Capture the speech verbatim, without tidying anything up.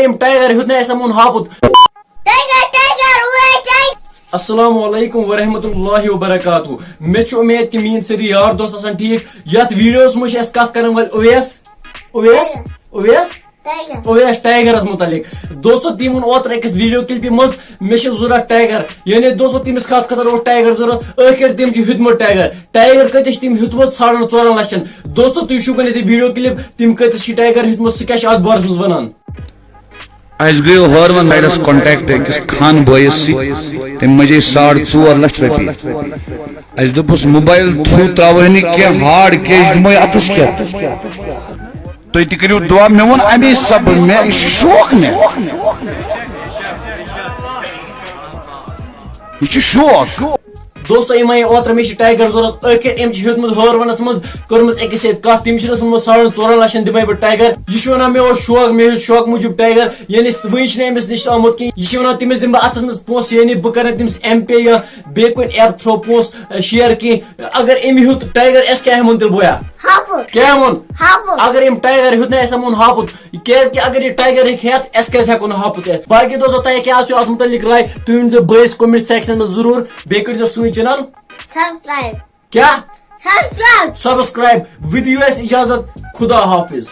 أمۍ ٹائیگر ہیوٚت نہٕ اَسہِ، یِمن ہاپُت۔ ٹائیگر، ٹائیگر، اوے ٹائیگر۔ السلام علیکم ورحمۃ اللہ وبرکاتہ۔ مےٚ چھُ اُمید کہِ میٲنۍ سٲری یار دوست آسن ٹھیٖک۔ یتھ ویڈیوس منٛز چھِ أسۍ کتھ کرن وٲلۍ اویس، اویس، اویس، ٹائیگر۔ اویس ٹائیگرس متعلق۔ دوستو، تٔمۍ ووٚن اوترٕ أکِس ویڈیو کلپہِ منٛز، مےٚ چھِ ضروٗرت ٹائیگر۔ یعنی دوستو، تٔمِس کتھ خٲطرٕ اوس ٹائیگر ضروٗرت؟ ٲخر تٔمۍ چھُ ہیوٚتمُت ٹائیگر۔ ٹائیگر کۭتِس چھُ تٔمۍ ہیوٚتمُت؟ ساڑن ژورن لچھن۔ دوستو، تُہۍ وٕچھِو گۄڈٕنیتھ یہِ ویڈیو کلپ، تٔمۍ کۭتِس چھُ ٹائیگر ہیوٚتمُت، سُہ کیٛاہ چھُ اتھ بارس منٛز ونان۔ اسہِ گٔیو ہٲروَن سایڈس کانٹیکٹ أکِس خان بٲیِس سۭتۍ، تٔمۍ مَنجے ساڑ ژور لچھ رۄپیہِ۔ اسہِ دوٚپُس موبایل تھرو ترٛاوہے نہٕ کینٛہہ، ہارڈ کیش دِمو اَتھس کٮ۪تھ۔ تُہۍ تہِ کٔرِو دُعا، مےٚ ووٚن اَمے سبہٕ، مےٚ، یہِ چھُ شوق مےٚ، یہِ چھُ شوق۔ دوستو، یِم آیہِ اوترٕ، مےٚ چھِ ٹائیگر ضروٗرت۔ ٲخر أمۍ چھِ ہیوٚتمُت ہٲروَنَس منٛز، کٔرمٕژ أکِس سۭتۍ کَتھ، تٔمِس چھِ ٲسمٕژ ساڑَن ژورَن لَچھَن دِمَے بہٕ ٹائیگر۔ یہِ چھُ وَنان، مےٚ اوس شوق، مےٚ ہیوٚت شوق موٗجوٗب ٹائیگر، یعنی سُہ وٕنہِ چھِنہٕ أمِس نِش آمُت کِہیٖنۍ۔ یہِ چھِ وَنان، تٔمِس دِمہٕ بہٕ اَتھَس منٛز پونٛسہٕ، یعنی بہٕ کَرٕ تٔمِس ایم پے یا بیٚیہِ کُنہِ ایپ تھرٛوٗ پونٛسہٕ، اَ، شِیَر کینٛہہ۔ اگر أمۍ ہیوٚت ٹائیگر، اَسہِ کیٛاہ ہٮ۪مون تیٚلہِ بویا؟ ہاپُت۔ کیٛاہ ہٮ۪مون؟ ہاپُت۔ اگر أمۍ ٹائیگر ہیوٚت نہٕ، اَسہِ ہٮ۪مون ہاپُت۔ کیٛازِ کہِ اگر یہِ ٹائیگر ہیٚکہِ ہٮ۪تھ، اَسہِ کیٛازِ ہٮ۪کو نہٕ ہاپُت ہٮ۪تھ؟ باقٕے دوستو، تۄہہِ کیٛاہ آسیو اَتھ مُتعلِق راے، تُہۍ ؤنۍزیو بٲیِس comment section منٛز ضروٗر۔ بیٚیہِ کٔرۍزیو سٲنۍ channel سبسکرائب۔ کیٛاہ؟ سبسکرائب۔ Subscribe۔ وۄنۍ دِیِو اَسہِ اِجازت۔ خدا حافظ۔